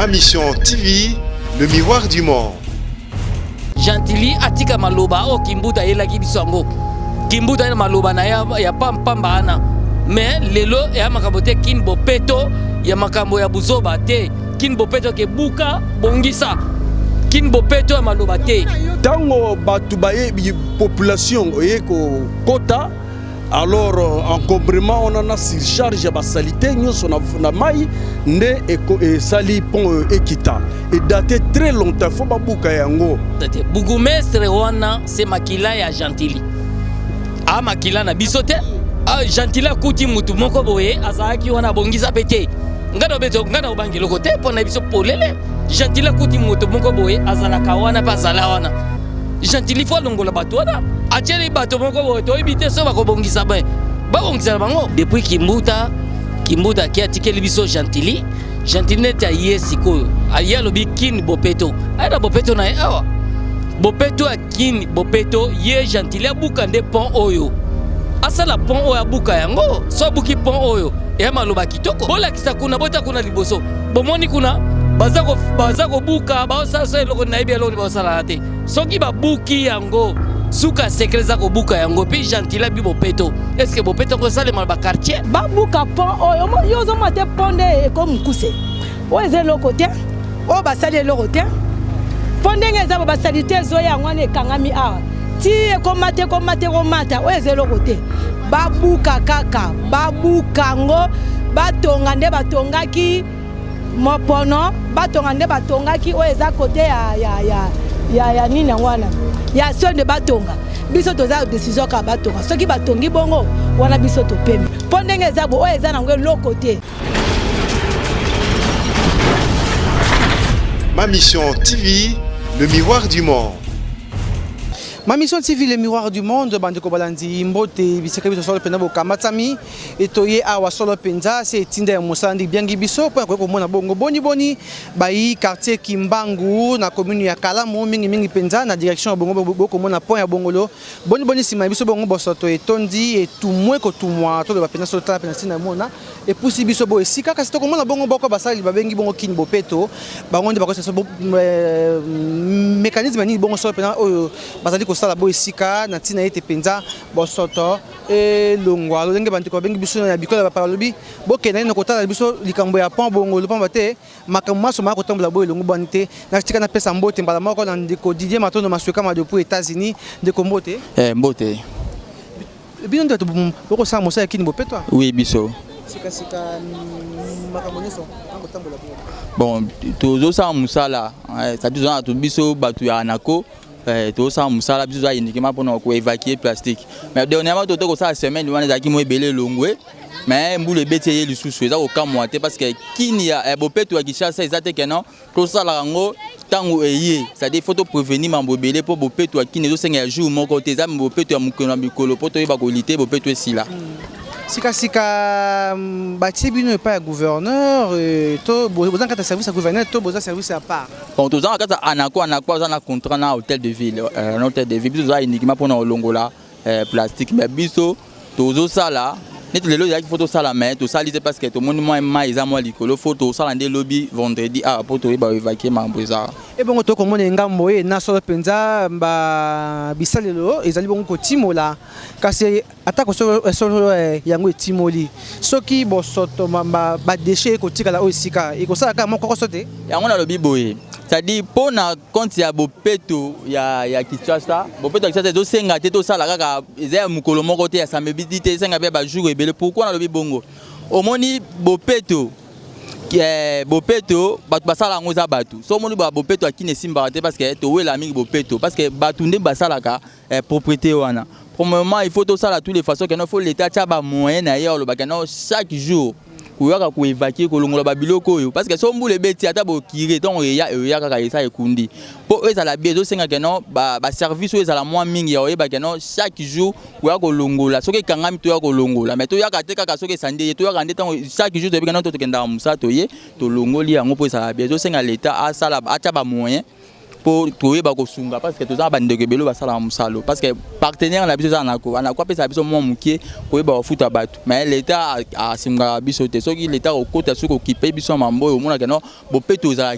Ma Mission TV, le miroir du monde. Gentili atika maloba oyo Kimbuta ayelaki biso yango. Kimbuta ye na maloba na ye ya pampamba wana. Mais lelo eya makambo te kin bopeto ya makambo ya buzoba te. Kin bopeto ke buka bongisa. Kin bopeto ya maloba te. Tango bato baye population oye kokota alors euh, encombrement wana na surcharge ya basalite nyonso na, na mai nde esali pont oyo ekita edate très longtemps fo babuka yango. Bourgmestre wana se makila ya Gentili a makila na biso te. Ah, Gentili akuti mutu moko boye azalaki wana abongisa pe te. Ngai na obeto ngai na obangi eloko te mpo na biso polele. Gentili akuti mutu moko boye azalaka wana pe azala wana. Gentili fo alongola bato wana atieli bato moko boye toyebi te so bakobongisa be babongisa na bango depuis Kimbuta. Kimbuta ake atikeli biso Gentili. Gentili neti aye sikoyo aye alobi kin bopeto aye na bopeto na ye awa bopeto ya kin bopeto ye Gentili abuka nde pont oyo asala pont oyo abuka yango so abuki pont oyo eya maloba kitoko bolakisa kuna bota kuna liboso bomoni kuna baza kobuka baosala so eloko nayebi eloko nini baosalaka te soki babuki yango suka secret eza kobuka yango mpe gentila bi bopeto estce bopeto yango esalema na bakartier babuka pont oyo yo ozomona te pont nde ekomi mokuse oyo eza eloko te oyo basali eloko te mpo ndenge eza bo basalite ezoya yango wana ekangami awa ti ekomata ekomata ekomata oyo eza eloko te babuka kaka babuka yango batonga nde batongaki mopono batonga nde batongaki oyo eza kote ya, ya, ya, ya, ya nini yango wana ya sonde batonga biso toza decision kaka batonga soki batongi bongo wana biso topemi mpo ndenge eza bo oyo eza nango eloko te. Ma Mission TV, le miroir du monde. Ma Mission TV, le miroir du monde, bandeko balandi mbote bisika biso solo pena bokamatami etoye awa solo mpenza se etinda ya mosala nde biangi biso mpo ya koki komona bongo boni boni bayi quartier Kimbangu na commune ya Kalamu mingi mingi mpenza na direction ya bongo bokomona pont ya Bongolo boni boni nsima ya biso bongo bosoto etondi etumwe kotumwa toloba mpenza solo tala mpenza ntina mona epusi biso bo esika kasi tokomona bongo boko basali babengi bongo kin bopeto bango nde bakosala bo euh, mécanisme nini bongo solo mpenza oyo bazali kosala bo esika na ntina ete mpenza bosoto elongwa lolenge bandeko babengi biso na bikola bapaya balobi bokenda nino kotala biso likambo ya pont bongolo pamba te makambo manso maya kotambola boye elongo bwani te. Natika napesa mbote mbala moko na ndeko Didier Matondo Masuekama depuis Etats-Unis. Ndeko mbote. Eh, mbote. Bino nde bato bokosala mosala ya kini bopetwa? Oui, biso. Sika sika makambo nyonso akotambola bongo. Bon, tozosala mosala, eh, c'est-à-dire tozala biso bato ya anako eh, tozosala mosala biso toza uniquement mpona koévacuer plastique. Mais dernièrement tote kosala semaine wana ezalaki mwa ebele elongwe mais mbula ebeti eye lisusu eza kokamwa te parce que kini ya eh, bopeto ya Kinshasa eza te que non tosalaka yango ntango eye c'est-à-dire faut toprévenir mambo ebele mpo bopeto ya kini ezosenga ya jour moko te eza bopeto ya mokolo na mikolo mpo toyeba kolite bopeto esila. Sikasika mm, batie bino epai ya gouverneur euh, to boza na kati ya service ya gouverneur to boza service ya part? Bon, toza na kati ya anako anako aza na contrat na hôtel de ville euh, na hôtel de ville biso toza uniquement mpona kolongola euh, plastique mais biso tozosala neti lelo ezalaki fo tosala mais tosali te parce que tomoni mwa mai eza mwa likolo fo tosala nde lobi vendredi awa mpo toyeba koevacue makambo eza. Ebongo tokomona engambo ye na solo mpenza ba bisalelo ezali bongo kotimola kasi atako solo eh, yango etimoli soki bosoto ba déchets ekotikala oyo esika ekosala kaka moko koso te. Yango nalobi boye c'est-à-dire mpo na compte ya bopeto ya, ya Kinshasa, bopeto ya Kinshasa ezosenga te tosala kaka eza ya mokolo moko te ya samedi te, esenga mpe bajour ebele. Pourquoi nalobi bongo? Omoni bopeto eh, bopeto bato basala yango eza bato so omoni ba bopeto ya kini esimbaka te parce que towela mingi bopeto parce que bato nde basalaka eh, propriété wana. Premièrement, il faut tosala toutes les façons que non faut l'État tia ba moyen na ye olobaka non chaque jour koyaka koevacue kolongola babiloko oyo parce que so mbula ebeti ata bokire ntongo eya eya kaka esa ekundi mpo oyo ezala bien ezosenga ke non baservice oyo ezala mwa mingi ya oyeba ke non chaque jour koya kolongola soki ekangami toya kolongola mais toyaka te kaka soki esandi eye toyaka nde ntango chaque jour toyebi ke non to tokendaka mosala toye tolongoli yango mpo ezala bien ezosenga l'État asala atya bamoyen. Mpo toyeba kosunga, parce que toza na bandeko ebele oyo basalaka mosalo, parce que partenaire na biso eza Anako. Anako apesaka biso mwa moke koyeba kofuta bato, mais l'État asungaka biso te. Soki l'État kokota, soki okipe biso ya mambo oyo, omonaka no bopeto ezala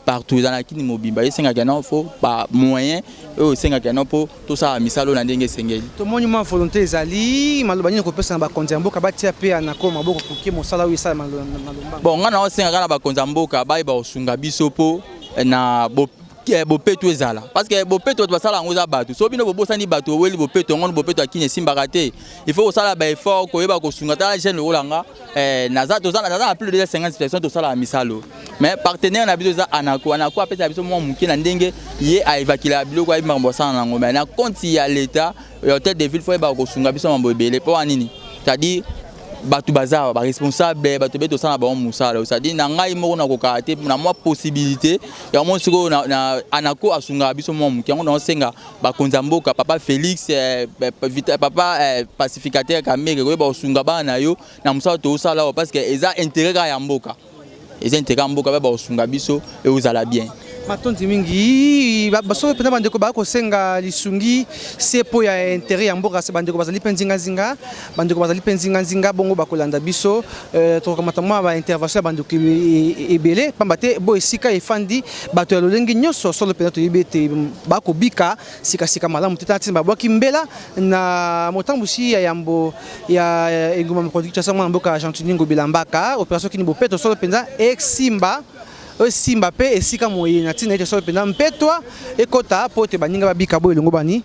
partout, ezala na kini mobimba. Esengaka no faut bamoyen oyo esengaka no mpo tosala misala oyo na ndenge esengeli. Tomoni mwa volonté ezali. Maloba nini kopesa na bakonzi ya mboka batia mpe Anako maboko kokie mosala oyo esalama na lombango? Bon, ngai na osengaka na bakonzi ya mboka bayeba kosunga biso mpo na bopeto ezala, parce que bopeto, bato basala yango eza bato. So bino bobosani bato, oweli bopeto yango, bopeto akini esimbaka te. Il faut kosala baeffort, koyeba kosunga. Tala, jeune lokola nga, naza toza naza na plus de 50 personnes, tosalaka misalo, mais partenaire na biso eza Anako. Anako apesaka biso mwa moke na ndenge ye aévacuelaka biloko, ayebi makambo asala nango. Mais na compte ya l'État, ya hôtel de ville, faut yebaka kosunga biso mambo ebele. Mpo wa nini? C'est-à-dire bato baza baresponsable, bato ebele tosala bango mosala. C'est-à-dire na ngai moko nakokaka te na mwa possibilité yango. Sikoyo na Anako asungaka biso mwa moke yango. Naosenga bakonzi ya mboka, papa Félix, papa pacificateur Kamerhe, koyeba kosunga bana na yo na mosala tozosala awa, parce que eza intérêt kaka ya mboka, eza intérêt ya mboka. Bayeba kosunga biso, ekozala bien. Matondi mingi. Basoki mpenza bandeko baya kosenga lisungi se mpo ya intérêt ya mboka, se bandeko bazali mpe nzingazinga, bandeko bazali mpe nzinganzinga bongo bakolanda biso. Tokokamata mwa baintervention ya bandeko ebele, pamba te bo esika efandi bato ya lolenge nyonso. Solo mpenza toyebi ete bakobika sikasika malamu te. Tala ntina babwaki mbela na motambusi ya yambo ya engumba mokonzi Kinshasa, mwana mboka Gentiny Ngobila Mbaka. Opération Kin Bopeto solo mpenza esimba, esimba mpe esika moye na ntina ete solo mpenza mpetwa ekɔta mpo ete baninga babika boyo elongo bani.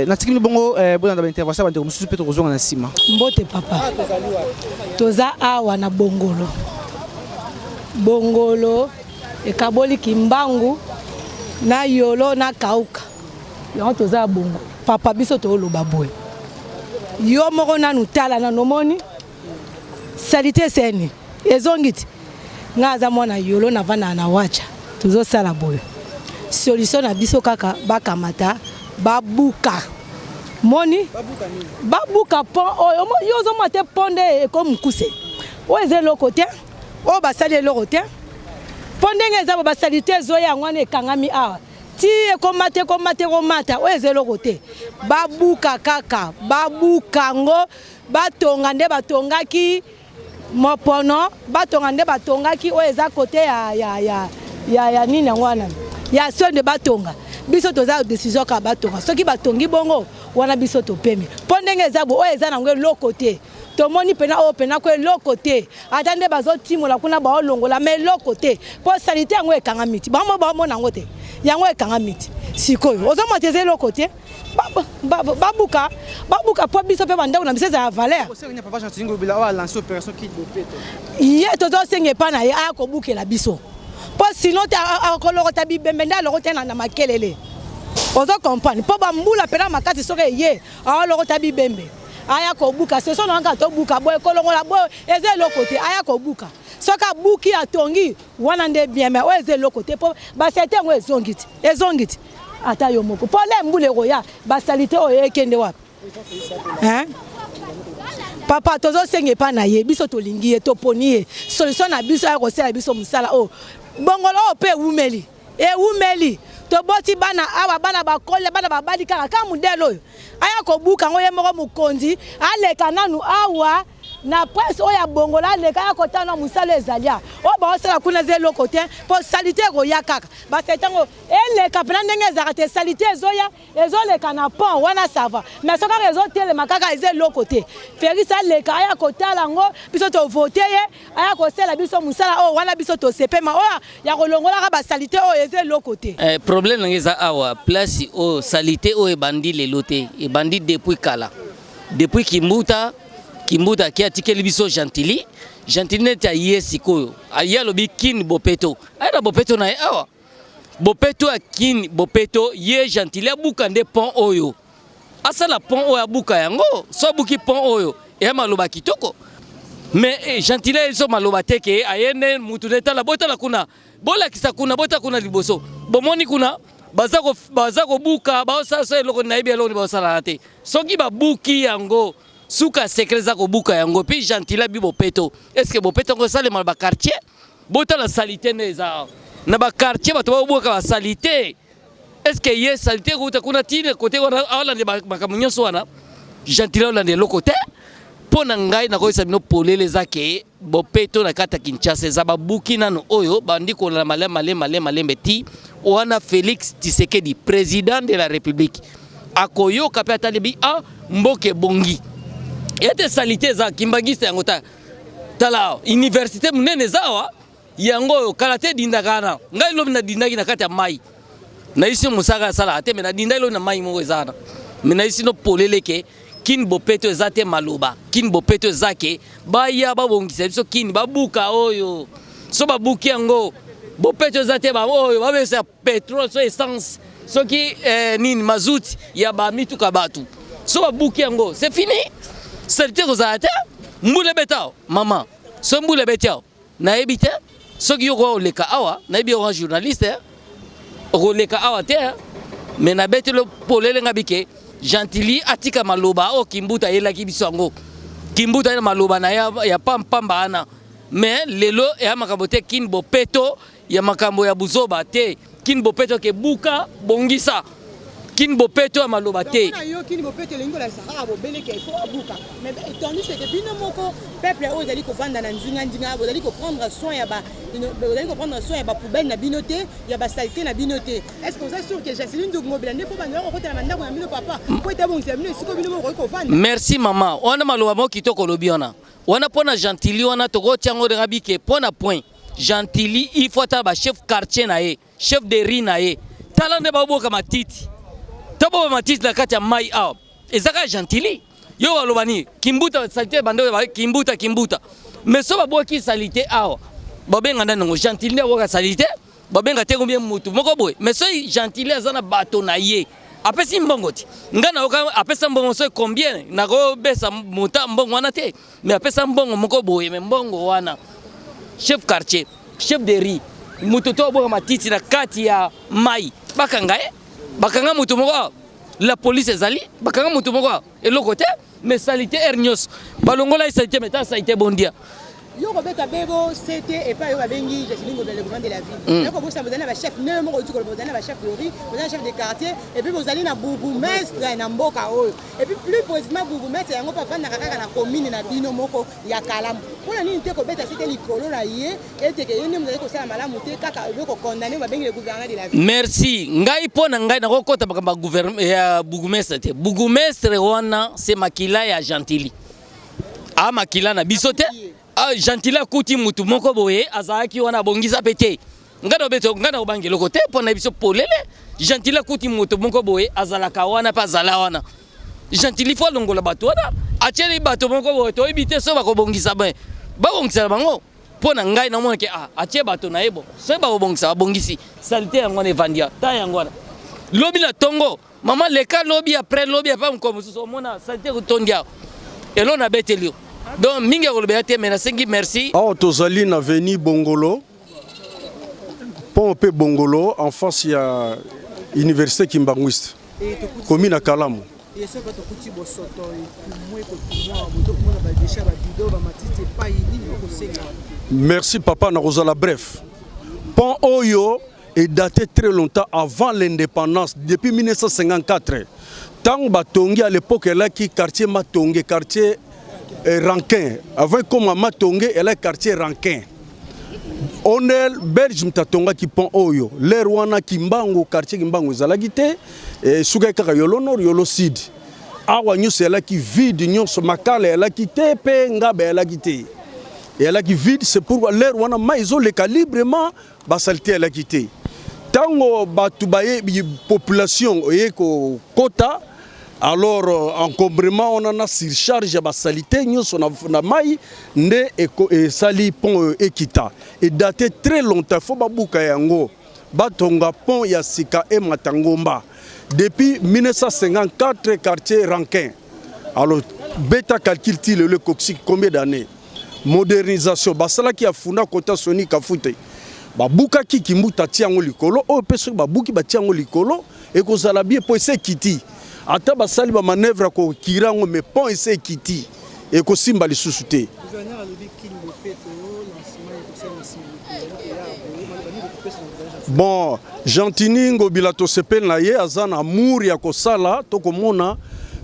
Natiki bino bongo, bolanda baintervention ya bandeko mosusu mpe tokozonga na nsima. Mbote papa, toza awa na Bongolo. Bongolo ekaboli Kimbangu na Yolo na Kauka, yango toza ya Bongolo. Papa, biso tooloba boye, yo moko nanu tala nanu, omoni saleté eseni ezongi ti. Ngai aza mwana Yolo, navandaka na Wacha. Tozosala boye, solution na biso kaka bakamata babuka, moni babuka pont oyo. Yo ozomona te pont nde ekomi mokuse? Oyo eza eloko te, oyo basali eloko te, mpo ndenge eza bo basaleté ezoya, yango wana ekangami awa ti ekomata, ekomata, ekomata. Oyo eza eloko te, babuka kaka, babuka yango, batonga nde batongaki mopono, batonga nde batongaki. Oyo eza kote ya nini yango wana ya so nde batonga. Biso toza décision kaka batonga. Soki batongi bongo wana, biso topemi, mpo ndenge eza bo, oyo eza nango eloko te. Tomoni mpena oyo mpena ko eloko te, ata nde bazotimola kuna, baolongola ma eloko te, mpo saleté yango ekangami ti bango baomona yango te, yango ekangami ti sikoyo. Ozomona te, eza eloko te. Babuka, babuka mpo biso mpe bandako na biso eza ya valeur. Ye tozosenga epa na ye aya kobukela biso, mpo sinon te akolokota bibembe nde alokota na makelele. Ozo comprendre? Mpo bambula mpena makasi, soki eye aolokota bibembe. Aya kobuka seso na kaka, tobuka boye, kolongola boye eza eloko te. Aya kobuka, soki abuki, atongi wana nde bien. Mais oyo eza eloko te, mpo basaleté yango ezongi ti, ezongi ti. Ata yo moko, mpo le mbula ekoya, basaleté oyo ekende wapi, hein? Papa, tozosenga epa na ye, biso tolingi ye, toponi ye, solution na biso aya kosala biso mosala oyo. Bongolo oyo mpe ewumeli, ewumeli. Toboti bana awa, bana bakoli, bana babali, kaka kaka modèle oyo. Aya kobuka yango ye moko mokonzi, aleka nanu awa na presse oyo abongola, aleka ya kotala na mosala ezali a oyo baosala kuna eza eloko te, mpo saleté ekoya kaka. Basaleté yango eleka mpena ndenge ezalaka te. Saleté ezoya, ezoleka na pont wana, ça va, mais so kaka ezotelema kaka, eza eloko te. Félix aleka, aya kotala yango. Biso tovote ye, aya kosala biso mosala oyo wana, biso tosepema. Oyo ya kolongolaka basaleté oyo eza eloko te. Problème nanga eza awa, place oyo, saleté oyo ebandi lelo te, ebandi depuis kala, depuis Kimbuta. Kimbuta aki atikeli biso Gentili. Gentili neti aye sikoyo, aye alobi Kin Bopeto, aye na bopeto na ye awa, bopeto ya Kin Bopeto. Ye Gentili abuka nde pont oyo, asala pont oyo, abuka yango. So abuki pont oyo, eya maloba kitoko. Mais Gentili aye so maloba te ke aye nde mutu nde. Tala, botala kuna, bolakisa kuna, botala kuna liboso, bomoni kuna baza kobuka, baosala so eloko nayebi eloko nini baosalaka te. Soki babuki yango, suka secret eza kobuka yango. Mpe Gentili abi bopeto, est-ce bopeto yango esalema na baquartier? Botala saleté nde eza awa. Na ba quartier bato babwaka ba salite. Est-ce que ye salite kouta kuna tine kote wana alande makambo nyonso wana? Gentile olande eloko te. Mpo na ngai nakoyesa bino polele eza ke bopeto na kati ya Kinshasa eza babuki nano oyo bandi kolanda malembe malembe malembe malembe ti wana Felix Tshisekedi président de la République akoyoka mpe atali ah mboka ebongi ete salite eza kimbangiste yango ta tala université monene eza awa yango oyo kala te edindaka wana. Ngai lobi nadindaki na kati ya mai, nayisi mosaka asalaka te, me nadindaki lobi na mai moko eza wana, me nayisi no polele ke Kin bopeto eza te maloba. Kin bopeto eza ke baya babongisa biso Kin, babuka oyo so babuki yango bopeto eza te, ba oyo babesa petrole so essence soki nini mazuti ya bamituka bato so babuki yango, c'est fini, salite kozala te. Mbula ebeta mama, so mbula ebeti awa nayebi te soki yo koleka awa, nayebi yo journaliste okoleka awa te, me nabeteli polele nga bike Gentili atika maloba oyo Kimbuta ayelaki biso yango. Kimbuta ye maloba na ya, ya pampamba wana, me lelo eya makambo te. Kin bopeto ya makambo ya buzoba te. Kin bopeto ke buka bongisa. Kin bopeto ya maloba te. Yo Kin bopeto elingi kolakisa kaka bobeleke il faut abuka, mais tandis que bino moko peuple oyo ezali kovanda na nzinga nzinga, bozali koprendre soin ya ba bozali koprendre soin ya bapoubelle na bino te, ya basaleté na bino te. Est ce que oza sûr que Gentiny Ngobila nde fo bando kokota na bandako na bino, papa, po ete abongisa bino esika bino moko okoki kovanda? Merci mama, wana maloba moko kitoko olobi wana. Wana mpo na Gentili wana tokotia yango ndenge bike mpo na point Gentili, il faut ata ba chef quartier na ye, chef de rue na ye. Tala nde baboka matiti, to boba matiti na kati ya mai awa, eza kaka Gentili. Yo baloba nini? Kimbuta salite, bando Kimbuta, Kimbuta, mais so babwaki salite awa, babenga ndani yango Gentili nde abwaka salite, babenga te combien mutu moko boye. Mais soki Gentili aza na bato na ye, apesi mbongo ti ngai nayoka apesa mbongo soki combien, nakobesa mota mbongo wana te, mais apesa mbongo moko boye. Mais mbongo wana, chef quartier, chef de rue, moto to aboka matiti na kati ya mai, bakanga ye, bakanga moto moko awa. La police ezali, bakanga moto moko awa, eloko te. Mais salite aire nyonso balongola ye salite, mais ta salite bondia. Yo kobeta bebo sete epai oyo babengi Gentiny Ngobila, le gouverneur de la ville. Yo kobosa bozali na bachef ndenge moko oti koloba, bozali na bachef de rue, bozali na chef de quartier, et puis bozali na bourgmestre na mboka oyo, et puis plus précisément bourgmestre yango mpe avandaka kaka na commune na bino moko ya Kalamu. Mpona nini te kobeta sete likolo na ye eteke ye nde mozali kosala malamu te, kaka obe kokondane oyo babengi le gouverneur de la ville? Merci. Ngai mpo na ngai nakokɔta makambo ya bourgmestre te. Bourgmestre wana se makila ya Gentili a makila na biso te. Ah, Gentili akuti mutu moko boye azalaki wana, abongisa mpe te. Ngai naobeta, ngai nakobanga eloko te mpo na biso polele. Gentili akuti moto moko boye azalaka wana mpe azala wana. Gentili fo alongola bato wana, atieli bato moko boye, toyebi te so bakobongisa be babongisa na bango. Mpo na ngai namona ke ah, atie bato na ye bo soki bakobongisa, babongisi salite yango wana evandi ta yango wana. Lobi na ntongo mama leka, lobi après lobi apa mokolo mosusu omona salite kotondi awa. Elo nabeteli yo donc mingi ya kolobela te, mais nasengi merci. Awa tozali na avenue Bongolo, pont mpe Bongolo en face ya université kimbanguiste, commune ya Kalamu. Soki tokuti bosoto etumwe kotumwa, botokomona badéchets, babidon, bamatiti epai nini bokosenga? Merci papa, nakozala bref. Pont oyo est daté très longtemps avant l'indépendance, depuis 1954 ntango batongi. À l'époque elaki quartier Matonge, quartier Rankin. Avant ekoma Matonge, elaki quartier Rankin. Onel belge moto atongaki pont oyo. L'heure wana Kimbangu, quartier Kimbangu ezalaki te, esukaki kaka Yolo Nord, Yolo Sud. Awa nyonso ezalaki vide nyonso, makala ezalaki te mpe ngaba ezalaki te, ezalaki vide. C'est pourquoi l'heure wana mai ezoleka librement, basaleté ezalaki te. Ntango bato baye, population oye kokota, alors encombrement wana na surcharge ya basaleté nyonso na mai nde esali pont oyo ekita. Edate très longtemps, fo babuka yango, batonga pont ya sika emata ngomba. Depuis 1954, quartier Rankin, alors beta calcul ti lelo ekokisi combien d'années. Modernisation basalaki ya funda kota Soni Kafute, babukaki Kimbuta, tia yango likolo oyo mpe soki babuki batia yango likolo ekozala bien, mpo ese ekiti. Ata basali bamanœuvre ya kokira yango, mais pont ese ekiti, ekosimba lisusu te. Bon, Gentiny Ngobila tosepeli na ye, aza na amour ya kosala, tokomona,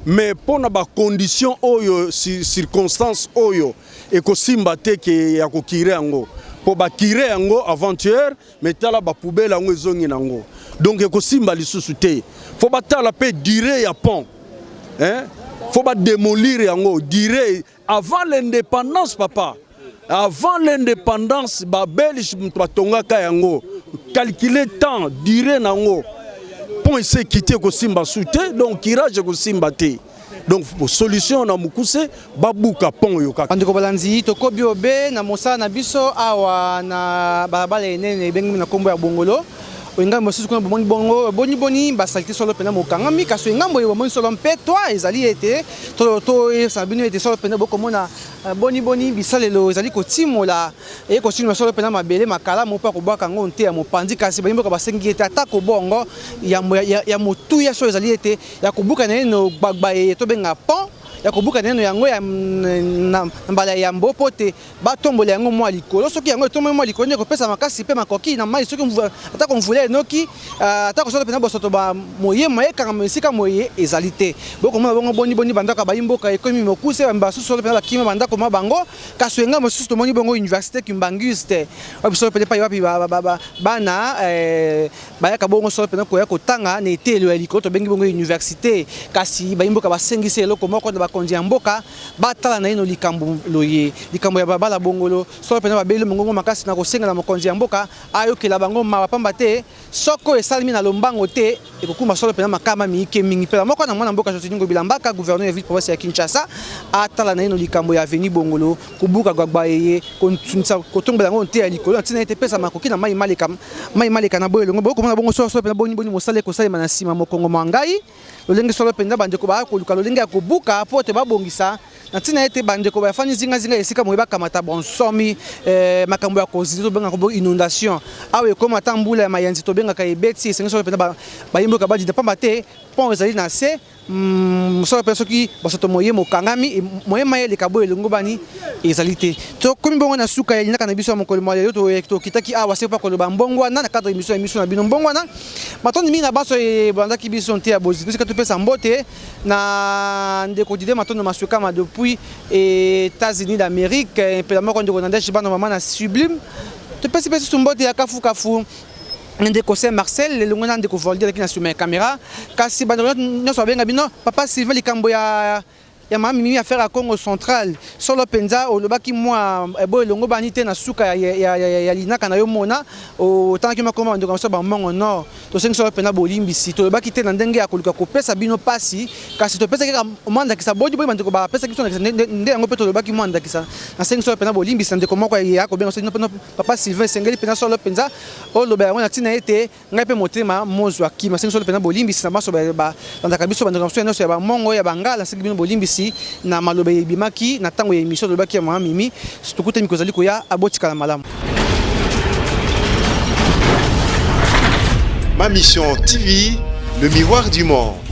mais mpo na bacondition oyo, circonstance oyo ekosimba te ke ya kocurer yango, mpo bacurer yango avant-hier, mais tala bapoubelle yango ezongi nango, donc ekosimba lisusu te. Faut batala mpe durée ya pont, hein? Faut badémolir yango durée avant l'indépendance, papa. Avant l'indépendance, babelge moto batongaka yango. Calculer temps, durée nango, pont ese ekiti, ekosimba su te, donc curage ekosimba te. Donc solution na mokuse, babuka pont oyo kaka. Bandeko balandi, tokobi obe na mosala na biso awa na balabala enene ebengami na nkombo ya Bongolo. Oyo ngambo mosusu kuna bomoni bongo boniboni basaleté solo mpenza mokangami, kasi oyo ngambo oyo bomoni solo mpe toi ezali ete toyebisa bino ete solo mpenza bokomona boniboni bisalelo ezali kotimola, eye kosimba solo mpenza mabele makalamu mpo akobwaka yango nte ya mopanzi. Kasi bayimboka basengi ete atako bongo ya motuya so ezali ete ya kobuka na eno gbagba eye tobenga pont, ya kobuka neno yango ya na mbala ya yambo mpo te batombola yango mwa likolo. Soki yango etomboli mwa likolo, nde kopesa makasi mpe makoki na mai. Soki atako mvula enoki, atako solo mpenza bosoto moyema ekangama esika moye ezali te. Bokomona bongo boni boni bandako ya bayimboka ekomi mokuse, basusu solo mpenza bakima bandako ma bango. Kasi enga mosusu tomoni bongo université kimbanguiste, wapi solo mpenza epai wapi bana bayaka bongo solo mpenza koya kotanga na etelo ya likolo tobengi bongo université. Kasi bayimboka basengisi eloko moko na bakonzi ya mboka, batala na ye no likambo loye, likambo ya babala Bongolo. Solo mpenza babeli mongongo makasi na kosenga na mokonzi ya mboka ayokela bango mawa, pamba te soko esalemi na lombango te, ekokuma solo mpenza makama mike mingi. Mpela moko na mwana mboka Gentiny Ngobila Mbaka, gouverneur ya ville province ya Kinshasa, atala na ye no likambo ya avenue Bongolo, kobuka gbagba eye, kotombola yango nte ya likolo na ntina ete epesa makoki na mai maleka, mai maleka na boye elongo. Bokomona bongo solo solo mpenza boni boni mosala ekosalema na nsima mokongo mwa ngai, lolenge solo mpenza bandeko baya koluka lolenge ya kobuka mpo ete babongisa na ntina ete bandeko bafandi zingazinga esika moye bakamata bonsomi. Makambo ya kozindi tobengaka bo inondation awa ekóma ata mbula ya mayanzi tobengaka ebeti, esengi solo mpenza bayimboka badida, pamba te pont ezali na se mosala mpenza. Soki basoto moye mokangami, moye mai eleka boye elongo bani ezali te. Tokomi bongo na suka ya linaka na biso ya mokolo mwa lelo. Tokitaki awa se mpo koloba mbongo wana na cadre émission ya émission na bino mbongo wana. Matondi mingi na baso ebandaki biso nte ya bozwi. Tosika topesa mbote na ndeko Dide Matondo Masukama depuis États-Unis d'Amérique, mpela moko ndeko Nadege bana mama na Sublime. Topesi mpe susu mbote ya kafukafu ndeko Saint Marcel elongo na ndeko Voldi alaki na nsima ya caméra. Kasi bandeko nyonso babenga bino papa Sylvain, likambo ya mama Mimi, affaire ya Congo Central, solo mpenza olobaki mwa boyo elongo bani te na suka ya linaka na yo. Mona otangaki makoma bandeko na biso bamongo nord, tosengi solo mpenza bolimbisi. Tolobaki te na ndenge ya koluka kopesa bino mpasi, kasi topesaki kaka mwa ndakisa bodi boyi bandeko bapesaki biso ndakisa nde yango mpe tolobaki mwa ndakisa. Nasengi solo mpenza bolimbisi na ndeko moko ya kobenga so papa Sylvain, esengeli mpenza solo mpenza oloba yango na ntina ete ngai mpe motema mozwa kima. Nasengi solo mpenza bolimbisi na baso balandaka biso, bandeko na biso nyonso ya bamongo, ya bangala. Nasengi bino bolimbisi na maloba ebimaki na ntango ya émission tolobaki ya mama Mimi. Tokutami kozali koya, abotikala malamu. Ma Mission TV, le miroir du monde.